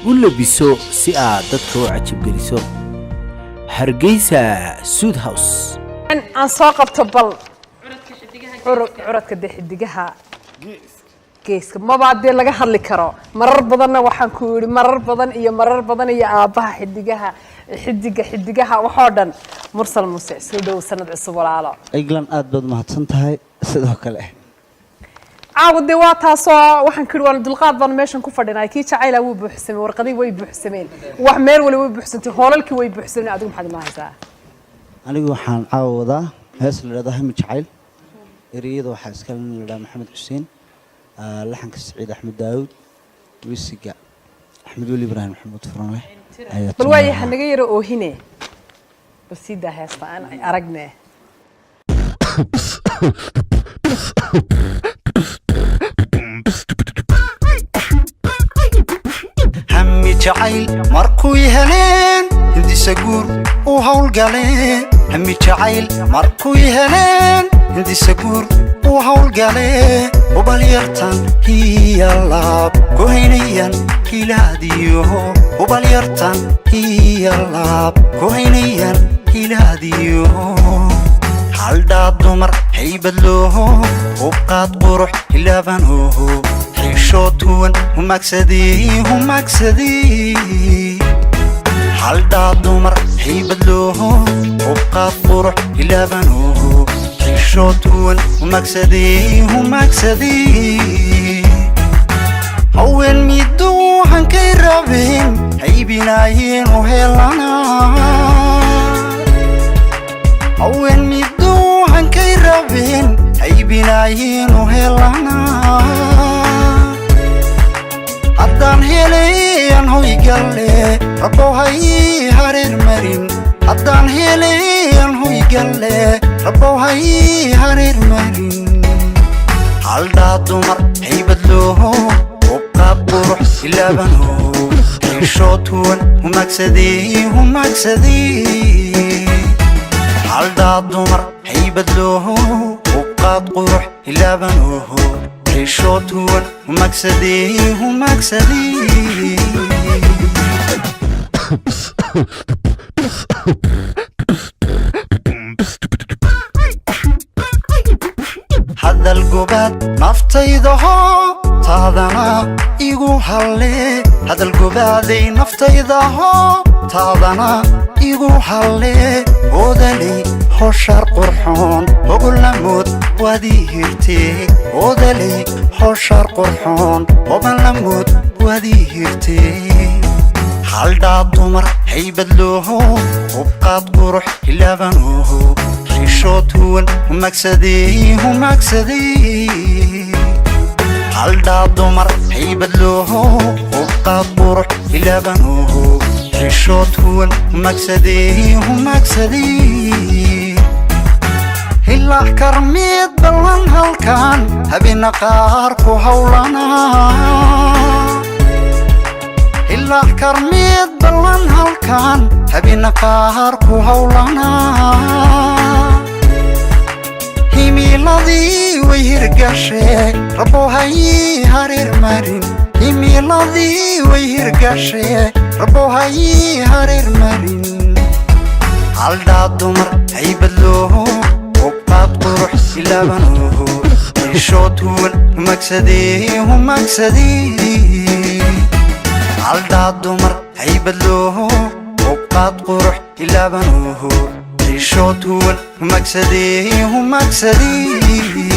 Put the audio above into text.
U labiso si aad dadka u cajabgeliso. Hargeysa Suit House. Aan soo qabto bal curadka, dee xidigaha geeska mabaa dee laga hadli karo. Marar badanna waxaan ku yidhi, marar badan iyo marar badan, iyo aabbaha xidigaha, xidiga xidigaha, waxoo dhan, Mursal Muuse. Soo dhow, sanad cusub, walaalo. England, aad baad mahadsan tahay sidoo kale. Caawa dee waa taasoo waxaan ku yidhi waan dulqaad baan meeshan ku fadhinay. Kii jacayla wuu buuxsamay, warqadii way buuxsameen, wax meel wali way buuxsantay, hoolalkii way buuxsameen. Adigu maxaad inoo haysaa? Anigu waxaan caawa wadaa hees la dhahdo Hami Jacayl. Ereyada waxaa iskale nin la dhahda Maxamed Xuseen, laxanka Saciid Axmed Daawud, wisiga Axmed Weli Ibraahim Maxamuud Furanleh ayaa Bal waaya, ha naga yaro oohine, bal sii daa heesta aan aragne. Hami jacayl markuy heleen, hindisa guur u howlgaleen. Hami jacayl markuy heleen, hindisa guur u howlgalee. Hubalyartan hiyalaab ku haynayan hilaadiyo, hubalyartan hiyalaab ku haynayan hilaadiyo. Haldhaa dumar haybad looho, hubqaad qurux hilaabanooho, xishood huwan humagsadii humagsadii. Haldhaa dumar haybad looho, hubqaad qurux hilaabanooho, xishood huwan humagsadii humagsadii. Haween miduu hankay rabeen haybinaayeen u helanaa. Haween miduu hankay rabeen haybinaayeen u helanaa. Haddaan helayan hoygalle, rabbow hay hareer marin. Haddaan helayan hoygalle, rabbow hay hareer marin. Haldhaa dumar haybad looho, hubqaab qurux ilaabanoo, xishood huwan humagsadii humagsadii. Haldhaa dumar haybad looho, hubqaad qurux ilaabanooho, xishood huwan humagsadii humagsadii. Hadal gobaad naftaydaho, taadana igu halle. Hadal gobaaday naftaydaho, taadana igu halle. Odaley hoshaar qurxoon, hogolamood waadii hirtee. Odaley hoshaar qurxoon, hobalamood waadii hirtee. Haldhaa dumar haybad looho, hubqaad qurux hilaabanooho, xishood huwan humagsadii humagsadii. Haldhaa dumar haybad looho, hubqaad qurux hilaabanooho, xishood huwan humagsadii humagsadii. Hilaax karmiid ballan halkan habeena qaar ku howlanaa. Hilaax karmiid ballan halkan habeena qaar ku howlanaa. Himiladii way hirgashee, rabbow hay hareer marin. Himiladii way hirgashee, rabbow hay hareer marin. Haldhaa dumar haybad looho, hubqaad qurux ilaabanooho, xishood huwan humagsadii humagsadii. Haldhaa dumar haybad looho, hubqaad qurux ilaabanooho, xishood huwan humagsadii humagsadii.